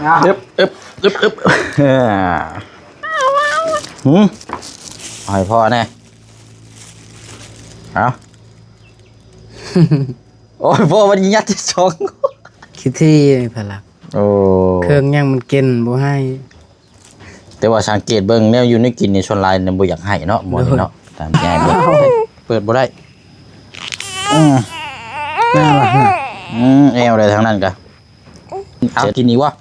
ອາ ອຶບ ອຶບ ອຶບ ອຶບ ຫືມ ເອົາໃຫ້ພໍ່ແດ່ ເອົາ ໂອ້ຍ ພໍ່ມັນຍັດສອງ ຂີ້ຖີ່ພະລັກ ໂອ້ ເຄື່ອງຫຍັງມັນກິນບໍ່ໃຫ້. ແຕ່ວ່າສັງເກດເບິ່ງແນວຢູ່ແນວກິນນີ້ ສ່ວນຫຼາຍນີ້ບໍ່ຢາກໃຫ້ເນາະ ໝໍນີ້ເນາະ ໂດຍ ຕາມທີ່ອ້າຍບອກ ເປີດບໍ່ໄດ້ ອືມ ນັ້ນລະ ອືມ ແອວໄດ້ທາງນັ້ນກະ ເອົາກິນອີກບໍ່?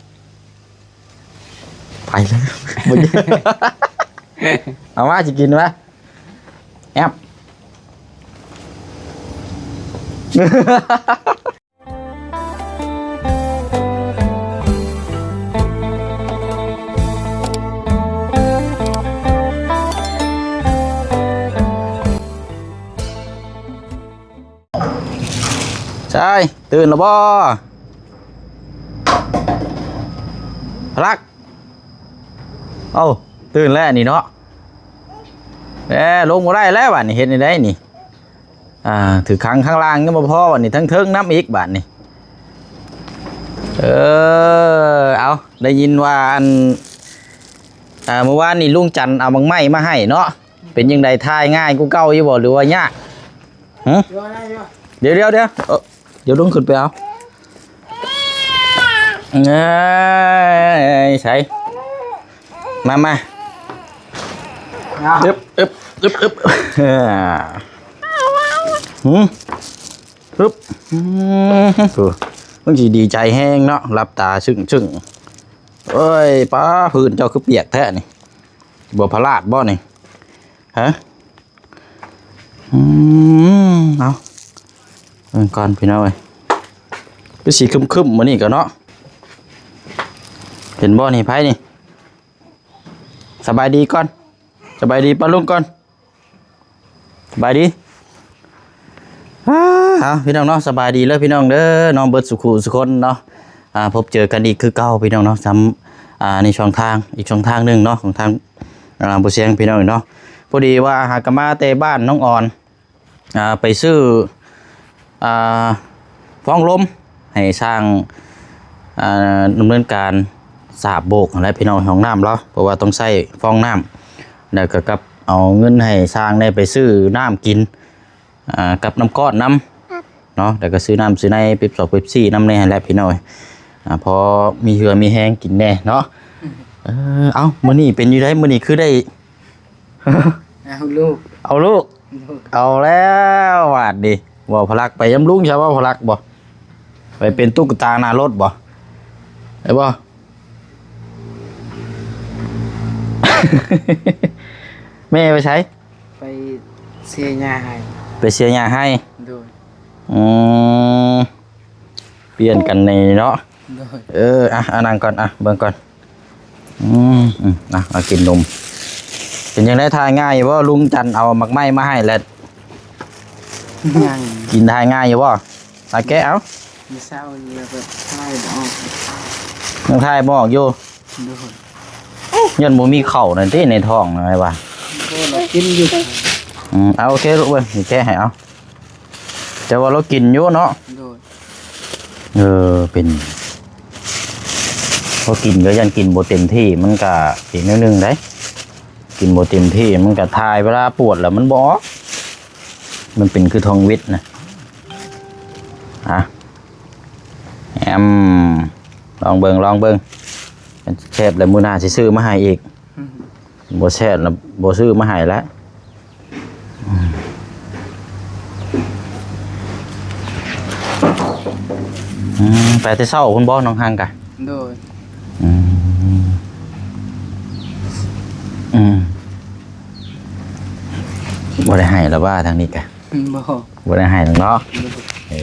ໄປແລ້ວ ເອົາມາ ຊິກິນມາ ແອບ. ຊາຍ ຕື່ນແລ້ວບໍ່? ພະລັກ ເອົ້າ ຕື່ນແລ້ວນີ້ເນາະ ແຫຼະ ລົງບໍ່ໄດ້ແລ້ວບາດນີ້ ເຮັດແນວໃດນີ້? ອ່າ ຖືກຂັງຂ້າງລ່າງຍັງບໍ່ພໍ ບາດນີ້ທັງເທິງນຳອີກບາດນີ້ ເອີ ເອົາ ໄດ້ຍິນວ່າອັນ ອ່າ ມື້ວານນີ້ລຸງຈັນເອົາໝາກໄມ້ມາໃຫ້ເນາະ ເປັນຈັ່ງໃດ ຖ່າຍງ່າຍກວ່າເກົ່າຢູ່ບໍ່ ຫຼືວ່າຍາກ? ຫື? ດຽວ ດຽວ ດຽວ ເອີ ດຽວລຸງຂຶ້ນໄປເອົາ ເອີຍ ໃສ ມາ ມາ ອາ ອຶບ ອຶບ ອຶບ ອຶບ ຫືມ ອຶບ ຫືມ ໂອ້ ມັນຊິດີໃຈແຮງເນາະ ຫຼັບຕາຊຶ້ງໆ ໂອ້ຍ ປ້າ ພື້ນເຈົ້າຄືປຽກແທ້ນີ້ ບໍ່ພະລາດບໍ່ນີ້ ຮະ? ອືມ ເອົາ ເບິ່ງກ່ອນພີ່ນ້ອງເອີຍ ຄືຊິຄຶ້ມໆມື້ນີ້ກໍເນາະ ເຫັນບໍ່ນີ້ ໃຜນີ້? ສະບາຍດີກ່ອນ ສະບາຍດີປ້າລຸງກ່ອນ ສະບາຍດີ ອ່າ ເອົາ ພີ່ນ້ອງເນາະ ສະບາຍດີເດີພີ່ນ້ອງເດີເນາະ ເບິດສູ່ຄູ່ສູ່ຄົນເນາະ ອ່າ ພົບເຈີກັນອີກຄືເກົ່າພີ່ນ້ອງເນາະ ສຳ ອ່າ ໃນຊ່ອງທາງ ອີກຊ່ອງທາງໜຶ່ງເນາະ ຂອງທາງ ອ່າ ບໍ່ສຽງພີ່ນ້ອງເນາະ ພໍດີວ່າຫາກະມາແຕ່ບ້ານນ້ອງອອນ ອ່າ ໄປຊື້ ອ່າ ຟອງລົມໃຫ້ຊ່າງ ອ່າ ດຳເນີນການສາບໂບກຫັ້ນແຫຼະພີ່ນ້ອງ ຫ້ອງນ້ຳລາວ ເພາະວ່າຕ້ອງໃຊ້ຟອງນ້ຳ ແລ້ວກໍກັບເອົາເງິນໃຫ້ຊ່າງໄດ້ໄປຊື້ນ້ຳກິນ ອ່າ ກັບນ້ຳກ້ອນນຳເນາະ ແລ້ວກໍຊື້ນ້ຳຊື້ໃນ ເປັບຊອກເປັບຊີນຳແດ່ຫັ້ນແຫຼະພີ່ນ້ອງເອີຍ ອ່າ ພໍມີເຫື່ອມີແຮງກິນແດ່ເນາະ ເອີ ເອົ້າ ມື້ນີ້ເປັນຢູ່ໃດ ມື້ນີ້ຄືໄດ້ ເອົາລູກ ເອົາລູກ ລູກ ເອົາແລ້ວບາດນີ້ ເວົ້າພະລັກໄປນຳລຸງຊະ ເວົ້າພະລັກບໍ່ ໄປເປັນຕຸກກະຕາໜ້າລົດບໍ່ ໄດ້ບໍ່? ແມ່ໄປໃສ? ໄປເສຍຫຍ້າໄຮ່ ໄປເສຍຫຍ້າໄຮ່ ໂດຍ ອືມ ປ່ຽນກັນນີ້ເນາະ ໂດຍ ເອີ ອ່ະ ອ່ະ ນັ່ງກ່ອນ ອ່ະ ເບິ່ງກ່ອນ ອືມ ອືມ ອ່ະ ເອົາກິນນົມ ເປັນຈັ່ງໃດ ຖ່າຍງ່າຍຢູ່ບໍ່? ລຸງຈັນເອົາໝາກໄມ້ມາໃຫ້ແລ້ວ ຍັງ ກິນຖ່າຍງ່າຍຢູ່ບໍ່? ອ່ະ ແກະເອົາ ມື້ເຊົ້ານີ້ແລ້ວກໍຖ່າຍບໍ່ອອກ ຍັງຖ່າຍບໍ່ອອກຢູ່ ໂດຍ ຢ້ານບໍ່ມີເຂົ້ານັ້ນຕິໃນທ້ອງນະວ່າ ບໍ່ ລາວກິນຢູ່ ອືມ ເອົາ ໂອເຄລູກເອີຍ ແກະໃຫ້ເອົາ ແຕ່ວ່າລາວກິນຢູ່ເນາະ ໂດຍ ເອີ ເປັນ ພໍກິນກໍຢ້ານກິນບໍ່ເຕັມທີ່ ມັນກະອີກແນວໜຶ່ງໃດ໋ ກິນບໍ່ເຕັມທີ່ ມັນກະຖ່າຍ ເວລາປວດແລ້ວມັນບໍ່ອອກ ມັນເປັນຄືທ້ອງຫວິດນະ ອ່ະ ແອມ ລອງເບິ່ງ ລອງເບິ່ງ ຄັນແຊບແລ້ວມື້ໜ້າຊິຊື້ມາໃຫ້ອີກ ອືມ ບໍ່ແຊບລະບໍ່ຊື້ມາໃຫ້ລະ ອືມ ໄປແຕ່ເຊົ້າພຸ້ນບໍ່ ນ້ອງຮັງກະ? ໂດຍ ອືມ ອືມ ບໍ່ໄດ້ໃຫ້ລະວ່າທາງນີ້ກະ? ບໍ່ ບໍ່ໄດ້ໃຫ້ດອກເນາະ ໂດຍ ເອີ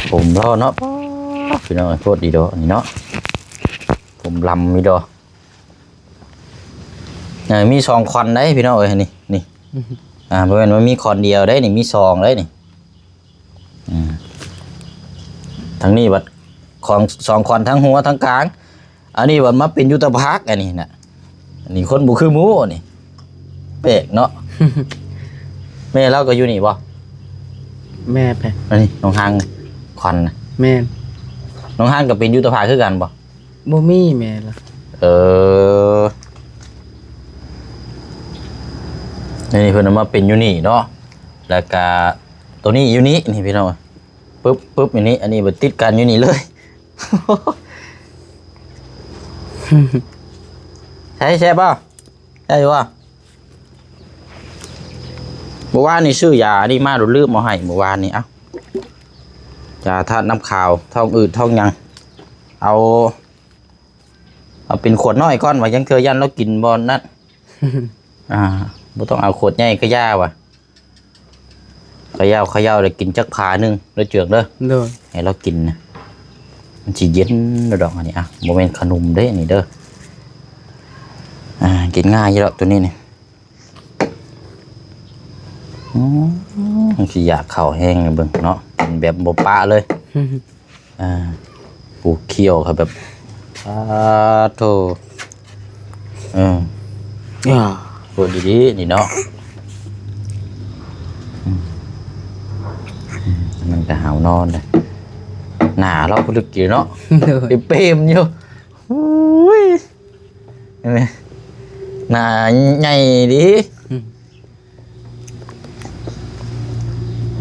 ຜົມຫຼໍ່ເນາະ ປ໊າດ ພີ່ນ້ອງ ໂພດດີດອກນີ້ເນາະ ຜົມລຳມີດອກ ເອີ ມີສອງຄອນໃດ໋ພີ່ນ້ອງເອີຍ ນີ້ ນີ້ ອ່າ ບໍ່ແມ່ນວ່າມີຄອນດຽວໃດ໋ນີ້ ມີສອງໃດ໋ນີ້ ອືມ ທາງນີ້ບັດຂອງສອງຄອນ ທັງຫົວທັງກາງ ອັນນີ້ບັດມາເປັນຢູ່ຕາຜາກ ອັນນີ້ນະ ອັນນີ້ຄົນບໍ່ຄືໝູ່ນີ້ ແປກເນາະ ແມ່ລາວກໍຢູ່ນີ້ບໍ່? ແມ່ໄປ ອັນນີ້ນ້ອງຮັງ ຄວັນນະ ແມ່ນ. ນ້ອງຮານກໍເປັນຢູ່ຕາຜາຄືກັນບໍ່? ບໍ່ມີແມ່ລະ. ເອີ ອັນນີ້ເພິ່ນເອົາມາເປັນຢູ່ນີ້ເນາະ ແລ້ວກະໂຕນີ້ຢູ່ນີ້ ນີ້ພີ່ນ້ອງ ປຶບ ປຶບ ຢູ່ນີ້ ອັນນີ້ບັດຕິດກັນຢູ່ນີ້ເລີຍ. ໃຊ້ແຊບບໍ່? ໄດ້ຢູ່ບໍ່? ມື້ວານນີ້ຊື້ຢາອັນນີ້ມາ ລືມເອົາໃຫ້ມື້ວານນີ້. ເອົ້າ ຢາທາດນ້ຳຂາວ ທ້ອງອືດທ້ອງຫຍັງ ເອົາ ເອົາເປັນຂວດນ້ອຍກ່ອນ ວ່າຍັງເທື່ອຢ້ານລາວກິນບໍ່ນັ້ນ. ອ່າ ບໍ່ຕ້ອງເອົາຂວດໃຫຍ່ກະຢ່າວ່າ ເຂົາເຍົາ ເຂົາເຍົາໄດ້ກິນຈັກຜາໜຶ່ງເດີເຈືອງເດີ. ໂດຍ. ໃຫ້ລາວກິນນະ ມັນຊິເຢັນດອກອັນນີ້. ອ່ະ ບໍ່ແມ່ນຂະໜົມເດ້ນີ້ເດີ. ອ່າ ກິນງ່າຍຢູ່ດອກໂຕນີ້ນີ້. ອືມ ມັນຊິຢາກເຂົ້າແຮງເບິ່ງເນາະ ກິນແບບບໍ່ປະເລີຍ. ອ່າ ປູຂຽວເຂົາແບບ ອາໂທ ເອີ ອ່າ ໂຄດດີໆ ນີ້ເນາະ. ອືມ ອືມ ມັນກະຫາວນອນເດ້ ໜ້າລາວພຸ້ນລະກີ້ເນາະ. ໂດຍ. ເປັມໆ ຢູ່ ໂອ້ຍ ເຫັນໄໝ ໜ້າໃຫຍ່ດີ. ອືມ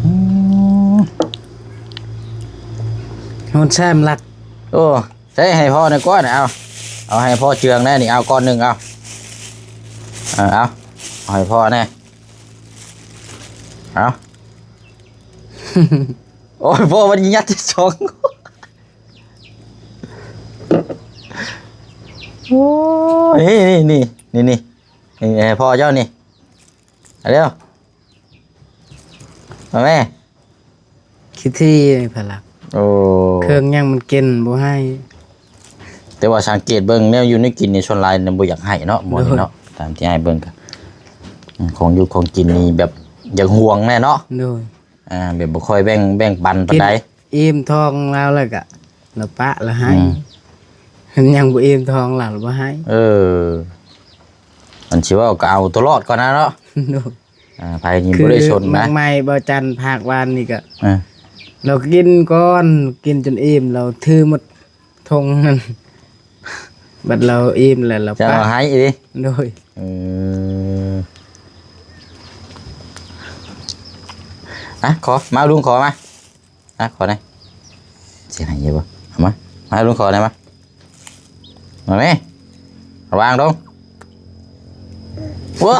ອືມ ໂຫດແຊມລັກ. ໂອ້ ໃສ່ໃຫ້ພໍ່ແດ່ກ່ອນ ເອົາ ເອົາໃຫ້ພໍ່ເຈືອງແດ່ນີ້ ເອົາກ້ອນໜຶ່ງ ເອົາ ເອີ ເອົາ ເອົາໃຫ້ພໍ່ແດ່ ເອົາ. ໂອ້ຍ ພໍ່ມັນຍັດສອງ ໂອ້ຍ ນີ້ ນີ້ ນີ້ ນີ້ ນີ້ ນີ້ ໃຫ້ພໍ່ເຈົ້ານີ້ ເອົາເດີ ມາແມ່ ຂີ້ຖີ່ພະລັກ. ໂອ້ ເຄື່ອງຫຍັງມັນກິນບໍ່ໃຫ້ ແຕ່ວ່າສັງເກດເບິ່ງແນວຢູ່ໃນກິນນີ້ ສ່ວນຫຼາຍນະບໍ່ຢາກໃຫ້ເນາະ ໝໍນີ້ເນາະ. ໂດຍ. ຕາມທີ່ອ້າຍເບິ່ງກະ ອືມ ຂອງຢູ່ຂອງກິນນີ້ແບບຢາກຫວງແນ່ເນາະ. ໂດຍ. ອ່າ ແບບບໍ່ຄ່ອຍແບ່ງ ແບ່ງປັນປານໃດ ກິນອີ່ມທ້ອງລາວແລ້ວກະລາວປະລາວໃຫ້. ອືມ ມັນຍັງບໍ່ອີ່ມທ້ອງລາວລາວບໍ່ໃຫ້. ເອີ ອັນຊິເວົ້າກໍເອົາຕະຫຼອດກ່ອນນະເນາະ. ໂດຍ. ອ່າ ໃຜນີ້ບໍ່ໄດ້ຊົນນະ ໝາກໄມ້ບໍ່ຈັນພາກວານນີ້ກໍ ອ່າ ລາວກິນກ່ອນ ກິນຈົນອີ່ມ ລາວຖືໝົດຖົງນັ້ນ ບັດລາວອີ່ມແລ້ວລາວປະ ເອົາໃຫ້ອີກ. ໂດຍ. ເອີ ອ່ະ ຂໍ ມາ ລຸງຂໍມາ ອ່ະ ຂໍແດ່ ຊິໃຫ້ຢູ່ບໍ່? ເອົາມາ ມາ ລຸງຂໍແດ່ ມາ ມາແມ່ ລະວັງດົງ. ວ້າ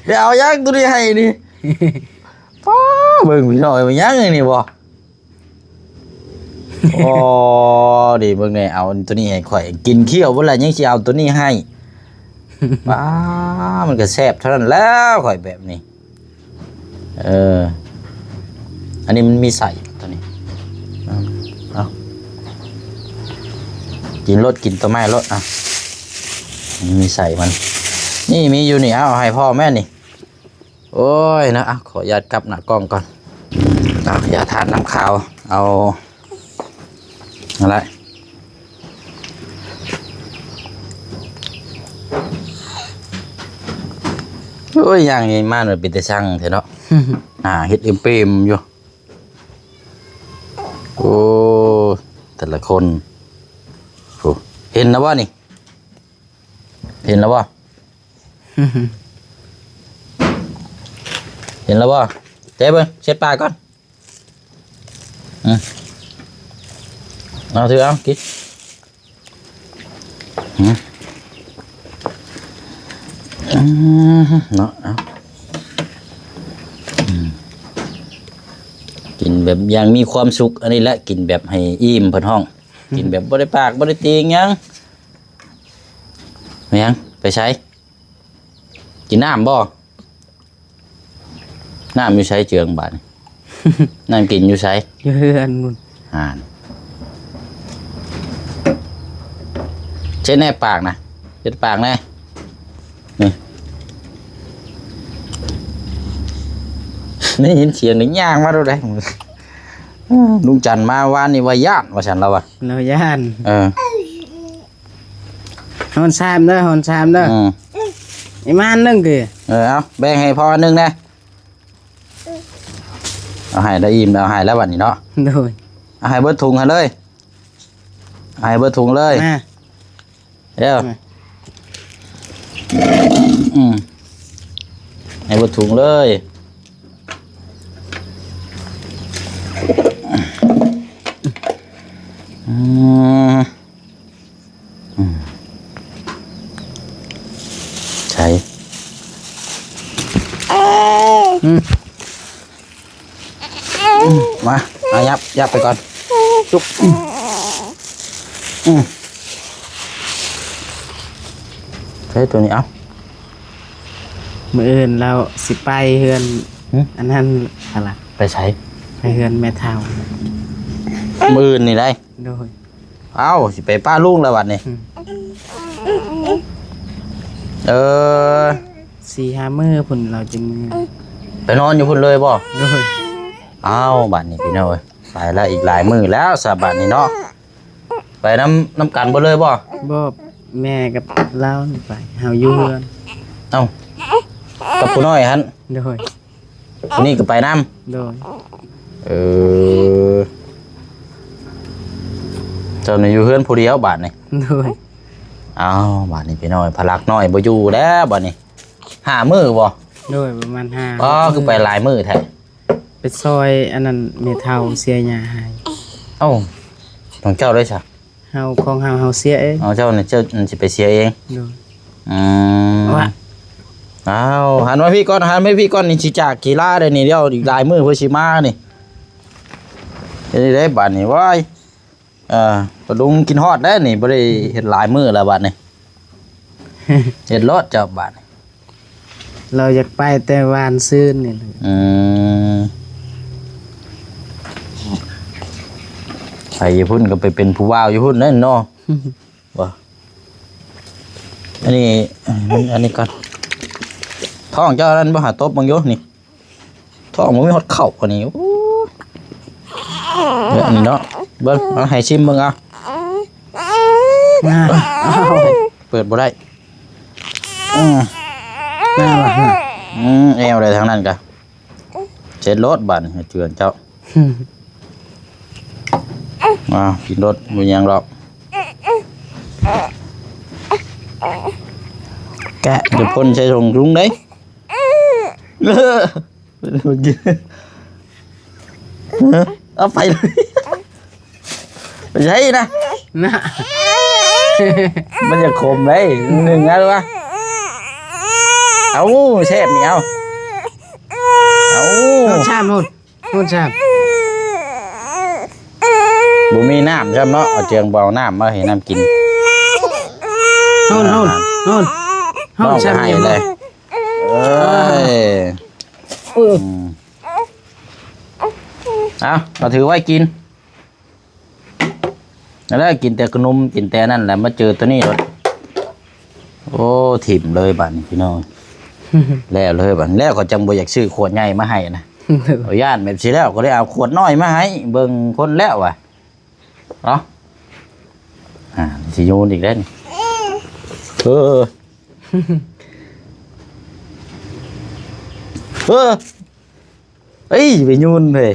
ໄປເອົາຫຍັງໂຕນີ້ໃຫ້ນີ້ ປ້າ ເບິ່ງພີ່ນ້ອງເອີຍ ມັນຫຍັງອັນນີ້ບໍ່? ໂອ້ ດີເບິ່ງແດ່ ເອົາໂຕນີ້ໃຫ້ຂ້ອຍ ກິນຂ້ຽວເບິດລະ ຍັງຊິເອົາໂຕນີ້ໃຫ້ ປ້າ ມັນກະແຊບເທົ່ານັ້ນແລ້ວ ຂ້ອຍແບບນີ້. ເອີ ອັນນີ້ມັນມີໄສ້ໂຕນີ້ ເອົາ ເອົາ ກິນໂລດ ກິນໂຕໃໝ່ໂລດ ອ່ະ ມັນມີໄສ້ມັນ ນີ້ມີຢູ່ນີ້ ເອົາໃຫ້ພໍ່ແມ່ນີ້. ໂອ້ຍເນາະ ອ່ະ ຂໍອະນຸຍາດກັບໜ້າກ້ອງກ່ອນ ອ່ະ ຢາທາດນ້ຳຂາວ ເອົາ ຫັ້ນແຫຼະ. ໂອ້ຍ ຍ່າງໃຫຍ່ມາ ມັນເປັນຕາຊັງແທ້ເນາະ ໜ້າເຮັດເອັມເປມຢູ່. ໂອ້ ແຕ່ລະຄົນ ໂອ້ ເຫັນແລ້ວບໍ່ນີ້? ເຫັນແລ້ວບໍ່? ເຫັນແລ້ວບໍ່? ແຕະເບິ່ງ ເຊັດປາກກ່ອນ. ອື ເອົາ ຖືເອົາ ກິນ. ອື ອື ເນາະ ເອົາ ອື ກິນແບບຢ່າງມີຄວາມສຸກ ອັນນີ້ແຫຼະ ກິນແບບໃຫ້ອີ່ມ ເພິ່ນຮ້ອງ ກິນແບບບໍ່ໄດ້ປາກ ບໍ່ໄດ້ຕີງຫຍັງ. ແມ່ນຫຍັງ? ໄປໃສ? ກິນນ້ຳບໍ່? ນ້ຳຢູ່ໃສເຈືອງບາດນີ້? ນ້ຳກິນຢູ່ໃສ? ຢູ່ເຮືອນພຸ້ນ. ອ່ານ ເຊັດແນ່ປາກນະ ເຊັດປາກແນ່. ນີ້ ໄດ້ຍິນສຽງນີ້ຍ່າງມາໂລດເດ້. ລຸງຈັນມາວານນີ້ວ່າຢ້ານວ່າຊັ້ນລາວວ່າ ລາວຢ້ານ. ເອີ ຮອນຊາມເດີ ຮອນຊາມເດີ. ອື ອີກມາອັນໜຶ່ງຕິ. ເອີ ເອົາ ແບ່ງໃຫ້ພໍ່ອັນໜຶ່ງແດ່. ເອົາໃຫ້ລະອີ່ມ ເອົາໃຫ້ລະບັດນີ້ເນາະ. ໂດຍ. ເອົາໃຫ້ເບິດຖົງຫັ້ນເລີຍ ເອົາໃຫ້ເບິດຖົງເລີຍ ມາ ເອີ ມາ ອືມ ໃຫ້ເບິດຖົງເລີຍ ອືມ. ອືມ ໃສ່ ອືມ ອືມ ມາ ມາ ຫຍັບ ຫຍັບໄປກ່ອນ ຈຸບ ອືມ ອືມ ໃສ່ໂຕນີ້ ເອົາ ມື້ອື່ນລາວຊິໄປເຮືອນ ຫື? ອັນນັ້ນຫັ້ນລະ ໄປໃສ? ໄປເຮືອນແມ່ເຖົ້າ ມື້ອື່ນນີ້ໃດ໋ ໂດຍ ເອົ້າ ຊິໄປປະລຸງແລ້ວບັດນີ້ ອືມ ເອີ ສີ່ຫ້າມື້ພຸ້ນລາວຈຶ່ງເມືອ ໄປນອນຢູ່ພຸ້ນເລີຍບໍ່? ໂດຍ ເອົ້າ ບັດນີ້ພີ່ນ້ອງເອີຍ ໄປແລ້ວອີກຫຼາຍມື້ແລ້ວຊະບັດນີ້ເນາະ ໄປນຳ ນຳກັນເບິດເລີຍບໍ່? ບໍ່ ແມ່ກັບລາວນີ້ໄປ ເຮົາຢູ່ເຮືອນ ເອົ້າ ກັບຜູ້ນ້ອຍຫັ້ນ ໂດຍ ຜູ້ນີ້ກໍໄປນຳ ໂດຍ ເອີ ເຈົ້ານີ້ຢູ່ເຮືອນຜູ້ດຽວບາດນີ້ ໂດຍ ເອົ້າ ບາດນີ້ພີ່ນ້ອງ ພະລັກນ້ອຍບໍ່ຢູ່ແລ້ວບາດນີ້ ຫ້າມື້ບໍ່? ໂດຍ ປະມານຫ້າ ອໍ ມື້ ຄືໄປຫຼາຍມື້ແທ້? ໄປຊ່ອຍອັນນັ້ນແມ່ເຖົ້າເສຍຫຍ້າໃຫ້ ເອົ້າ ຂອງເຈົ້າເດ້ຊະ? ເຮົາ ຂອງເຮົາ ເຮົາເສຍເອງ ເອົາ ເຈົ້ານີ້ ເຈົ້າຊິໄປເສຍເອງ ໂດຍ ອືມ ວ່າ ອ້າວ ຫັນມາພີ້ກ່ອນ ຫັນມາພີ້ກ່ອນ ນີ້ຊິຈາກກິລາໄດ້ນີ້ ດຽວອີກຫຼາຍມື້ເພິ່ນຊິມານີ້ ເຮັດໄດ້ບາດນີ້ ວ້າຍ ເອີ ປະລຸງກິນຮອດແລ້ວນີ້ ບໍ່ໄດ້ເຫັນຫຼາຍມື້ແລ້ວບາດນີ້ ເຮັດໂລດເຈົ້າບາດນີ້ ລາວຢາກໄປແຕ່ວານຊືນນີ້ແຫຼະ ອືມ ໄປຢູ່ພຸ້ນກໍໄປເປັນຜູ້ບ່າວຢູ່ພຸ້ນແຫຼະເນາະ ບໍ່ ອັນນີ້ ອັນນີ້ກ່ອນ ທ້ອງເຈົ້ານັ້ນບໍ່ຫາຕົບເບິ່ງຢູ່ນີ້ ທ້ອງບໍ່ມີຮອດເຂົ້າອັນນີ້ ໂອ້ຍ ເບິ່ງອັນນີ້ເນາະ ເບິ່ງ ເອົາໃຫ້ຊິມເບິ່ງເອົາ ນະ ເປີດບໍ່ໄດ້ ອືມ ນັ້ນລະ ອືມ ແອວໄດ້ທາງນັ້ນກະ ເຊັດໂລດບາດນີ້ ເຈື່ອນເຈົ້າ ມາກິນໂລດ ບໍ່ມີຫຍັງດອກ ແກະ ຈະພົ່ນໃສ່ຖົງລຸງເດ້ ເອີ ເອົາໄປເລີຍ ບໍ່ໃຊ່ນະ ນະ ມັນຢາກຂົມເດ້ ໜຶ່ງນະ ຫຼືວ່າ ເອົາ ແຊບນີ້ ເອົາ ເອົາ ໂອ້ ແຊບໂລດ ໂອ້ ແຊບ ບໍ່ມີນ້ຳຊ້ຳເນາະ ເອົາເຈືອງບໍ່ເອົານ້ຳມາໃຫ້ນ້ຳກິນ ໂອ້ ໂອ້ ນ້ອງກໍໃຫ້ເລີຍ ເອີຍ ເອີ ອືມ ເອົາ ເອົາຖືໄວ້ກິນ ນັ້ນແຫຼະ ກິນແຕ່ຂະໜົມ ກິນແຕ່ນັ້ນແຫຼະ ມາເຈີໂຕນີ້ໂລດ ໂອ້ ຖິ້ມເລີຍບາດນີ້ພີ່ນ້ອງ ແລ້ວເລີຍບາດນີ້ ແລ້ວເຂົາຈັ່ງບໍ່ຢາກຊື້ຂວດໃຫຍ່ມາໃຫ້ນະ ເຂົາຢ້ານແບບຊີ້ແລ້ວ ກໍເລີຍເອົາຂວດນ້ອຍມາໃຫ້ ເບິ່ງຄົນແລ້ວວ່າ ເນາະ ອ່າ ຊິໂຍນອີກແລ້ວນີ້ ເອີ ເອີ ເອີຍ ໄປໂຍນເລີຍ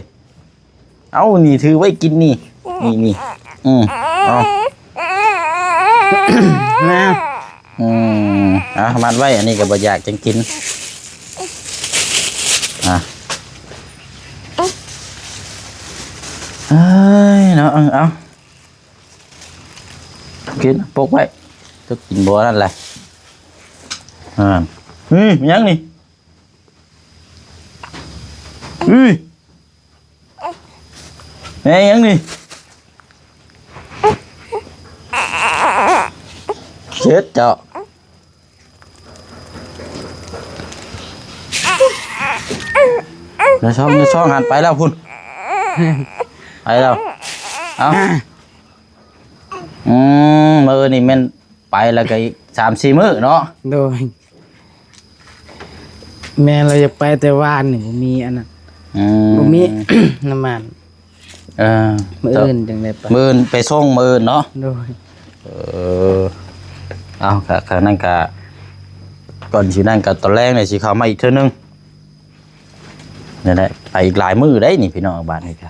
ເອົາ ນີ້ຖືໄວ້ກິນນີ້ ນີ້ ນີ້ ອືມ ເອົາ ນະ ອືມ ເອົາ ມັດໄວ້ ອັນນີ້ກໍບໍ່ຢາກຈັ່ງກິນ ອ່ະ ເອີຍ ເນາະ ເອົາ ເອົາ ກິນ ປົກໄວ້ ຈະກິນບໍ່ນັ້ນແຫຼະ ອ່າ ນີ້ ຫຍັງນີ້? ເອີຍ ແມ່ນຫຍັງນີ້? ເຈັດເຈົ້າ ຢ່າຊ່ອງ ຢ່າຊ່ອງ ຫັນໄປແລ້ວພຸ້ນ ໄປແລ້ວ ເອົ້າ ອືມ ມື້ນີ້ແມ່ນ ໄປແລ້ວກໍອີກສາມສີ່ມື້ເນາະ ໂດຍ ແມ່ນ ລາວຢາກໄປແຕ່ວານນີ້ ບໍ່ມີອັນນັ້ນ ອືມ ບໍ່ມີນ້ຳມັນ ເອີ ມື້ອື່ນຈັ່ງໄດ້ໄປ ມື້ອື່ນໄປສົ່ງມື້ອື່ນເນາະ ໂດຍ ເອີ ເອົາ ກະ ກະນັ້ນກະ ກ່ອນຊິນັ້ນກະຕອນແລງນີ້ຊິເຂົ້າມາອີກເທື່ອໜຶ່ງ ນັ້ນແຫຼະ ໄປອີກຫຼາຍມື້ໄດ໋ນີ້ພີ່ນ້ອງ ບາດນີ້ກະ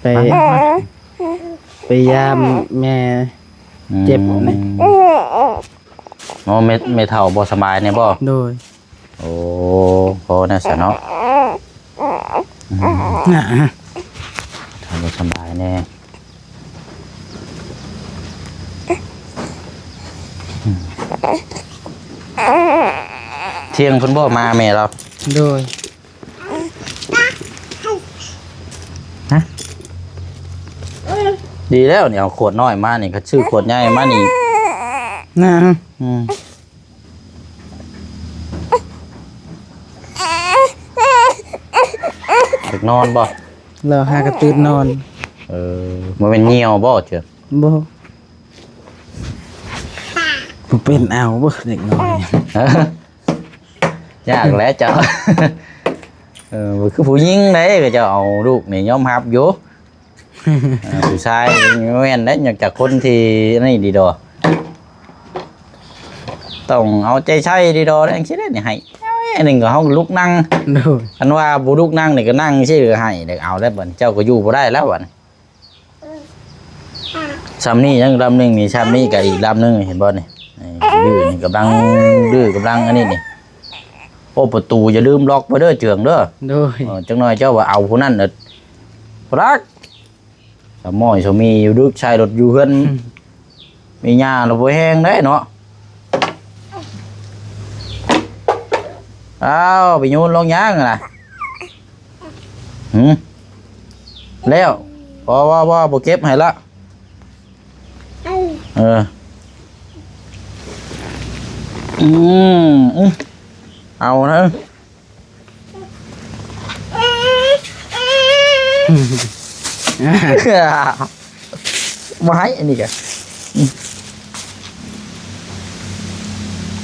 ໄປ ໄປຢາມແມ່ ອືມ ເຈັບນີ້ ອໍ ແມ່ ແມ່ເຖົ້າບໍ່ສະບາຍແດ່ບໍ່? ໂດຍ. ໂອ້ ພໍແນ່ຊະເນາະ ອືມ ນະ ຖ້າບໍ່ສະບາຍແດ່ ອືມ ທ່ຽງເພິ່ນບໍ່ມາແມ່ລາວ? ໂດຍ. ຮະ ດີແລ້ວນີ້ ເອົາຂວດນ້ອຍມານີ້ ຄັນຊື້ຂວດໃຫຍ່ມານີ້ ນະ ອືມ ຢາກນອນບໍ່? ລາວຫາກະຕື່ນນອນ. ເອີ ບໍ່ແມ່ນຍ່ຽວບໍ່ເຈົ້າ? ບໍ່ ບໍ່ເປັນເອົາເບິ່ງເດັກນ້ອຍ ຍາກແຫຼະເຈົ້າ ເອີ ບໍ່ຄືຜູ້ຍິງໃດ ເຂົາເຈົ້າເອົາລູກນີ້ຍອມຮັບຢູ່ ເອີ ຜູ້ຊາຍແມ່ນໄດ໋ ນອກຈາກຄົນທີ່ອັນນີ້ດີດໍ ຕ້ອງເອົາໃຈໃສ່ດີດໍ ຈັ່ງຊີ້ໄດ໋ນີ້ ໃຫ້ອັນໜຶ່ງກໍເຮົາລຸກນັ່ງ ໂດຍ ຄັນວ່າບໍ່ລຸກນັ່ງນີ້ກໍນັ່ງຊີ້ກໍໃຫ້ ແລ້ວເອົາແລ້ວບັດນີ້ ເຈົ້າກໍຢູ່ບໍ່ໄດ້ແລ້ວບັດນີ້. ຊ່ຳນີ້ຍັງລຳໜຶ່ງນີ້ ຊ່ຳນີ້ກໍອີກລຳໜຶ່ງ ເຫັນບໍ່ນີ້? ນີ້ ດື້ນີ້ກຳລັງ ດື້ກຳລັງອັນນີ້ນີ້. ໂອ້ ປະຕູຢ່າລືມລັອກໄວ້ເດີເຈື່ອງເດີ. ໂດຍ. ເອີ ຈັກໜ້ອຍເຈົ້າວ່າເອົາຜູ້ນັ້ນເດີ. ພລັກ ສາວໝ້ອຍສາວມີຢູ່ດຶກໃສ່ລົດຢູ່ເຮືອນ ອືມ ແມ່ຍ່າລະບໍ່ແຮງໄດ໋ເນາະ. ອ້າວ ໄປໂຍນລົງຫຍັງນະ? ຫື? ແລ້ວ ບໍ່ ບໍ່ ບໍ່ ບໍ່ເກັບໃຫ້ລະ. ເອີ ອືມ ອື ເອົານະ. ບໍ່ໃຫ້ອັນນີ້ກະ ອືມ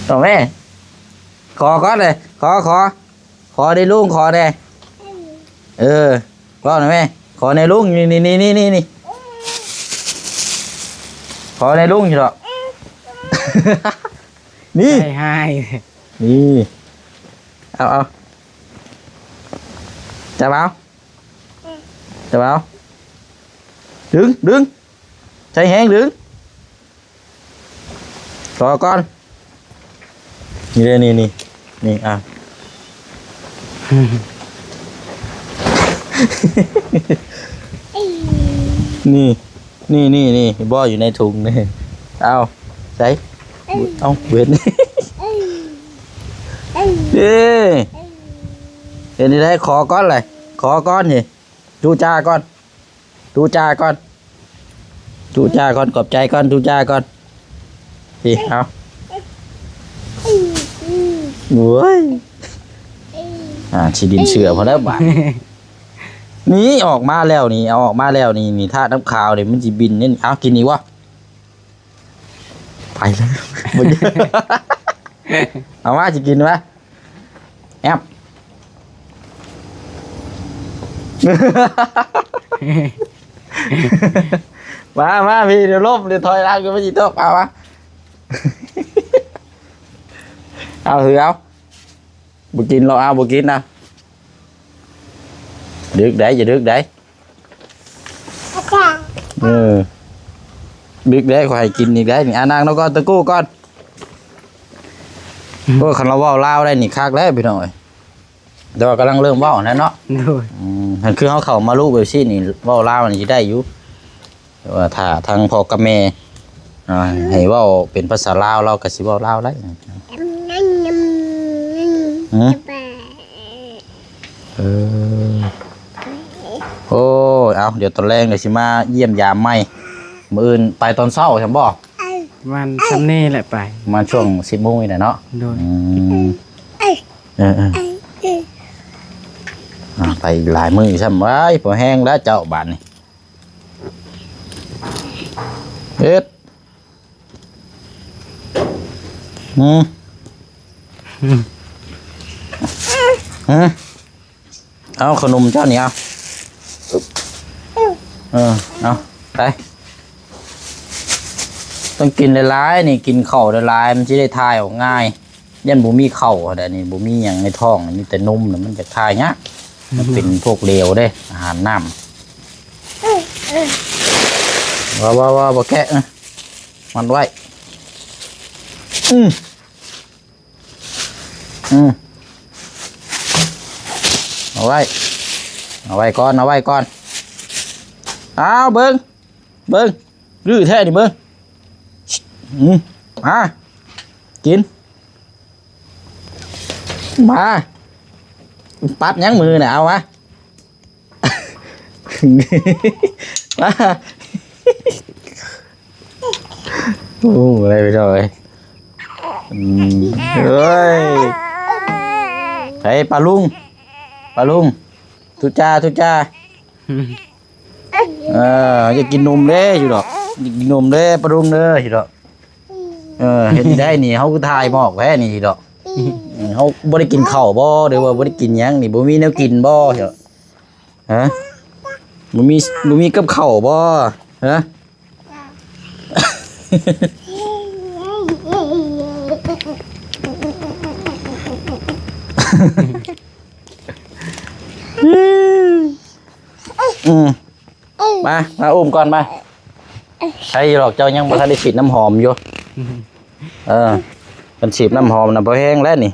ຕໍ່ແມ່ ຂໍກ່ອນເລີຍ ຂໍ ຂໍ ຂໍເດ້ລຸງ ຂໍແດ່. ເອີ ເວົ້ານະແມ່ ຂໍແດ່ລຸງ ນີ້ ນີ້ ນີ້ ນີ້ ນີ້ ຂໍແດ່ລຸງຢູ່ດອກ ນີ້ ໃຈຮ້າຍ ນີ້ ເອົາ ເອົາ ຈັບເອົາ ຈັບເອົາ ດຶງ ດຶງ ໃຊ້ແຮງດຶງ ລໍກ່ອນ ນີ້ເດ້ ນີ້ ນີ້ ນີ້ ອ່ະ ນີ້ ນີ້ ນີ້ ນີ້ ບໍ່ ຢູ່ໃນຖົງນີ້ ເອົາ ໃສ່ ເອົາ ເວັນ ເອີ ເຮັດໄດ້ ຂໍກ່ອນເລີຍ ຂໍກ່ອນນີ້ ຈູຈາກ່ອນ ຈູຈາກ່ອນ ຈູຈາກ່ອນ ຂອບໃຈກ່ອນ ຈູຈາກ່ອນ ນີ້ ເອົາ ໂອ້ຍ ອ່າ ຊິດິນເສືອພໍແລ້ວບາດ ນີ້ ອອກມາແລ້ວນີ້ ເອົາອອກມາແລ້ວນີ້ ນີ້ ທາດນ້ຳຂາວນີ້ ມັນຊິບິນນີ້ ເອົາ ກິນອີກບໍ່? ໄປແລ້ວ ເອົາມາ ຊິກິນມາ ແອບ ມາ ມາ ພີ່ ດຽວລົ້ມ ດຽວຖອຍຫຼັງ ດຽວມັນຊິຕົກ ເອົາມາ ເອົາ ຖືເອົາ ບໍ່ກິນລອກ ເອົາ ບໍ່ກິນນະ ດຶກໄດ໋ ຢ່າດຶກໄດ໋ ເອີ ດຶກໄດ໋ ຂ້ອຍໃຫ້ກິນອີກໄດ໋ນີ້ ອ່າ ນັ່ງນຳກ່ອນ ຕະກູ້ກ່ອນ ໂອ້ຍ ຄັນລາວເວົ້າລາວໄດ້ນີ້ຄັກແລ້ວພີ່ນ້ອງເອີຍ ແຕ່ວ່າກຳລັງເລີ່ມເວົ້າຫັ້ນແຫຼະເນາະ ໂດຍ ອືມ ຄັນຄືເຮົາເຂົ້າມາລຸແບບຊີ້ນີ້ ເວົ້າລາວນີ້ຊິໄດ້ຢູ່ ແຕ່ວ່າຖ້າທາງພໍ່ກັບແມ່ ອ່າ ໃຫ້ເວົ້າເປັນພາສາລາວ ລາວກໍຊິເວົ້າລາວໄດ້ ຫື? ເອີ ໂອ້ຍ ເອົາ ດຽວຕອນແລງດຽວຊິມາຢ້ຽມຢາມໃໝ່ ມື້ອື່ນໄປຕອນເຊົ້າຊັ້ນບໍ່? ປະມານຊ່ຳນີ້ແຫຼະໄປ ປະມານຊ່ວງສິບໂມງນີ້ແຫຼະເນາະ ໂດຍ ອືມ ເອີໆ ອ່າ ໄປອີກຫຼາຍມື້ຊ້ຳ ວ້າຍ ພໍແຮງແລ້ວເຈົ້າບາດນີ້ ເຮັດ ອືມ ເອົາຂະໜົມເຈົ້ານີ້ເອົາ ເອີ ເອົາ ໄປ ຕ້ອງກິນຫຼາຍໆ ນີ້ ກິນເຂົ້າຫຼາຍໆ ມັນຊິໄດ້ຖ່າຍອອກງ່າຍ ຢ້ານບໍ່ມີເຂົ້າຫັ້ນແຫຼະນີ້ ບໍ່ມີຫຍັງໃນທ້ອງ ມີແຕ່ນົມ ມັນຈະຖ່າຍຍາກ ມັນເປັນພວກເຫຼວເດ້ ອາຫານນ້ຳ ວ່າ ວ່າ ວ່າ ບໍ່ແກະນະ ມັດໄວ້ ອືມ ອືມ ເອົາໄວ້ ເອົາໄວ້ກ່ອນ ເອົາໄວ້ກ່ອນ ອ້າວ ເບິ່ງ ເບິ່ງ ດື້ແທ້ນີ້ເບິ່ງ ອືມ ມາ ກິນ ມາ ປັດຫຍັງມືນະ ເອົາມາ ມາ ໂອ້ ໄດ້ໄປເທົ່າໃດ ອືມ ເອີຍ ໃສປາລຸງ ປາລຸງ ທຸຈາ ທຸຈາ ເອີ ຢາກກິນນົມເດ້ຢູ່ດອກ ຢາກກິນນົມເດ້ປາລຸງເດີຢູ່ດອກ ເອີ ເຮັດໄດ້ນີ້ ເຮົາຄືຖ່າຍໝອກແທ້ນີ້ດອກ ເອີ ເຮົາບໍ່ໄດ້ກິນເຂົ້າບໍ່ ຫຼືວ່າບໍ່ໄດ້ກິນຫຍັງນີ້ ບໍ່ມີແນວກິນບໍ່ ຮະ ບໍ່ມີ ບໍ່ມີກັບເຂົ້າບໍ່ ຮະ ອືມ ມາ ມາອຸ້ມກ່ອນ ມາ ໃຊ່ດອກ ເຈົ້າຍັງບໍ່ທັນໄດ້ສີດນ້ຳຫອມຢູ່ ເອີ ຄັນສີດນ້ຳຫອມນະບໍ່ແຮງແລ້ວນີ້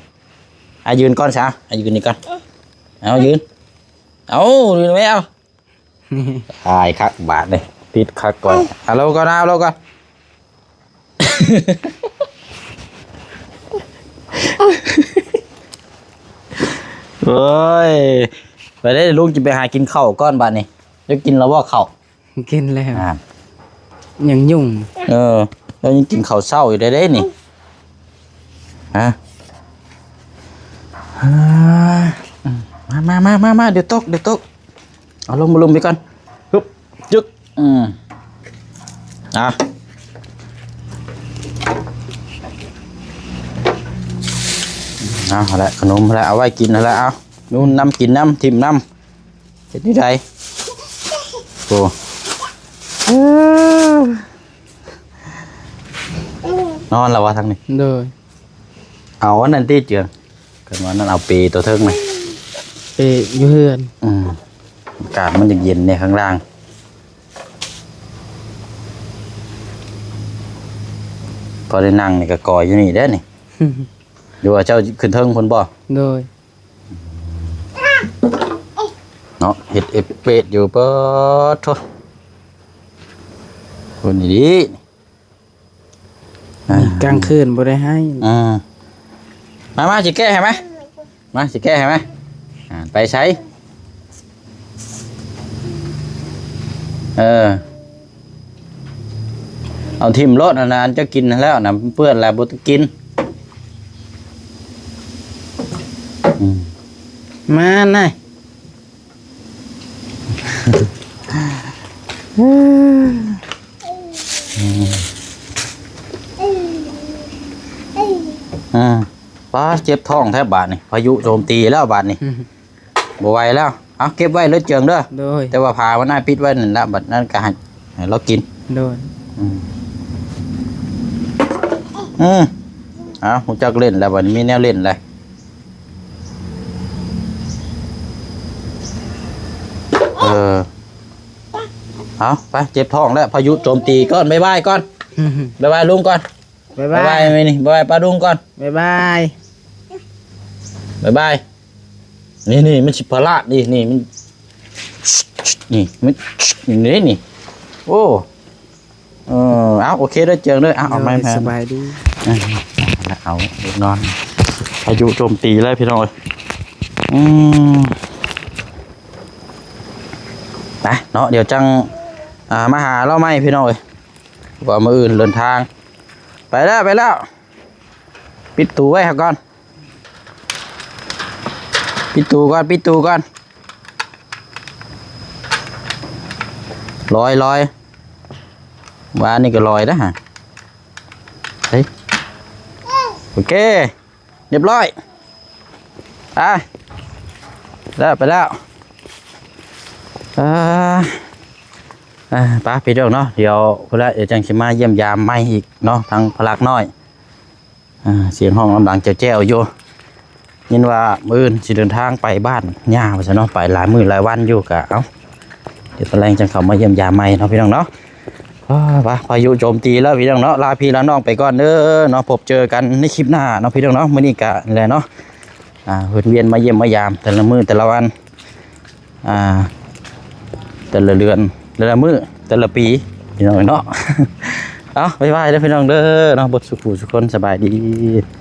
ອາ ຢືນກ່ອນຊະ ອາ ຢືນນີ້ກ່ອນ ເອົາ ຢືນ ເອົາ ຢືນໄວ້ ເອົາ ອາຍຄັກບາດນີ້ ຕິດຄັກກ່ອນ ອາ ລົງກ່ອນ ອາ ລົງກ່ອນ ໂອ້ຍ ໄປເດ້ ລຸງຊິໄປຫາກິນເຂົ້າກ່ອນບາດນີ້ ຈະກິນແລ້ວບໍ່ເຂົ້າ? ກິນແລ້ວ ອ່າ ຍັງຫຍຸ້ງ ເອີ ລາວຍັງກິນເຂົ້າເຊົ້າຢູ່ເດ້ ເດ້ນີ້ ຮະ ມາ ມາ ມາ ມາ ດຽວຕົກ ດຽວຕົກ ເອົາລົງ ລົງໄປກ່ອນ ຮຶບ ຈຶກ ອືມ ອ່ະ ເອົາຫັ້ນແຫຼະ ຂະໜົມຫັ້ນແຫຼະ ເອົາໄວ້ກິນຫັ້ນແຫຼະ ເອົາ ນຸ່ນນຳ ກິນນຳ ຖິ້ມນຳ ເຮັດແນວໃດ ໂອ້ ເອີ ນອນແລ້ວວະທາງນີ້ ໂດຍ ເອົາອັນນັ້ນຕິເຈືອງ ຄັນວ່ານັ້ນເອົາເປຕົວເທິງນະ ເປຢູ່ເຮືອນ ອືມ ອາກາດມັນຢາກເຢັນແດ່ຂ້າງລ່າງ ພໍໄດ້ນັ່ງນີ້ກໍກອຍຢູ່ນີ້ເດ້ນີ້ ຫຼືວ່າເຈົ້າຂຶ້ນເທິງພຸ້ນບໍ່? ໂດຍ ເນາະ ເຮັດເອັບເປດຢູ່ ປາດໂທ້ ຄົນດີໆ ອ່າ ກາງຄືນບໍ່ໄດ້ໃຫ້ ອ່າ ມາ ມາ ຊິແກ້ໃຫ້ມາ ມາ ຊິແກ້ໃຫ້ມາ ອ່າ ໄປໃສ? ເອີ ເອົາຖິ້ມໂລດ ອັນນັ້ນເຈົ້າກິນແລ້ວນະ ເປື້ອນແລ້ວບໍ່ຕ້ອງກິນ ອືມ ມານະ ອ່າ ປ້າ ເຈັບທ້ອງແທ້ບາດນີ້ ພາຍຸໂຈມຕີແລ້ວບາດນີ້ ບໍ່ໄຫວແລ້ວ ເອົາເກັບໄວ້ເລີຍເຈີງເດີ ໂດຍ ແຕ່ວ່າຜ້າມັນນະປິດໄວ້ນັ້ນລະ ບັດນັ້ນກໍໃຫ້ ໃຫ້ລາວກິນ ໂດຍ ອືມ ອືມ ເອົາ ຮູ້ຈັກຫຼິ້ນແລ້ວ ບັດນີ້ມີແນວຫຼິ້ນແລ້ວ ເອີ ເອົາ ໄປ ເຈັບທ້ອງແລ້ວ ພາຍຸໂຈມຕີກ່ອນ ບາຍບາຍກ່ອນ ບາຍບາຍລຸງກ່ອນ ບາຍບາຍ ບາຍບາຍ ບາຍບາຍປ້າລຸງກ່ອນ ບາຍບາຍ ບາຍບາຍ ນີ້ ນີ້ ມັນຊິພະລາດ ນີ້ ນີ້ ມັນ ນີ້ ມັນ ນີ້ ນີ້ ໂອ້ ເອີ ເອົາ ໂອເຄເດີເຈີງເດີ ເອົາ ເອົາ ໂດຍ ໄມ້ແຜ່ນ ສະບາຍດີ ເອົາ ເອົາ ນອນ ພາຍຸໂຈມຕີເລີຍພີ່ນ້ອງເອີຍ ອືມ ໄປເນາະ ດຽວຈັ່ງ ອ່າ ມາຫາລາວໃໝ່ພີ່ນ້ອງເອີຍ ວ່າມື້ອື່ນເດີນທາງ ໄປແລ້ວ ໄປແລ້ວ ປິດຕູໄວ້ຫັ້ນກ່ອນ ປິດຕູກ່ອນ ປິດຕູກ່ອນ ລອຍ ລອຍ ວານນີ້ກໍລອຍນະ ເຮີ້ຍ ໂອເຄ ຮຽບຮ້ອຍ ໄປ ແລ້ວ ໄປແລ້ວ ອ່າ ອ່າ ໄປພີ່ນ້ອງເນາະ ດຽວພຸ້ນລະ ດຽວຈັ່ງຊິມາຢ້ຽມຢາມໃໝ່ອີກເນາະ ທາງພະລັກນ້ອຍ ອ່າ ສຽງຮ້ອງນຳຫຼັງແຈ້ວໆຢູ່ ຍິນວ່າມື້ອື່ນຊິເດີນທາງໄປບ້ານຍ່າວ່າຊັ້ນເນາະ ໄປຫຼາຍມື້ຫຼາຍວັນຢູ່ ກະ ເອົ້າ ດຕອນແລງຈັ່ງເຂົ້າມາຢ້ຽມຢາມໃໝ່ເນາະພີ່ນ້ອງເນາະ. ອ້າ ວ່າພາຍຸໂຈມຕີແລ້ວພີ່ນ້ອງເນາະ. ລາພີ່ລານ້ອງໄປກ່ອນເດີເນາະ. ພົບເຈີກັນໃນຄລິບໜ້າເນາະພີ່ນ້ອງເນາະ. ມື້ນີ້ກະແຫຼະເນາະ ອ່າ ວຽນມາຢ້ຽມມາຢາມແຕ່ລະມື້ແຕ່ລະວັນ ອ່າ ແຕ່ລະເດືອນ ແຕ່ລະມື້ ແຕ່ລະປີ ພີ່ນ້ອງເນາະ. ເອົາ ບາຍບາຍເດີພີ່ນ້ອງເດີເນາະ ເບິດສູ່ຜູ້ສູ່ຄົນ. ສະບາຍດີ.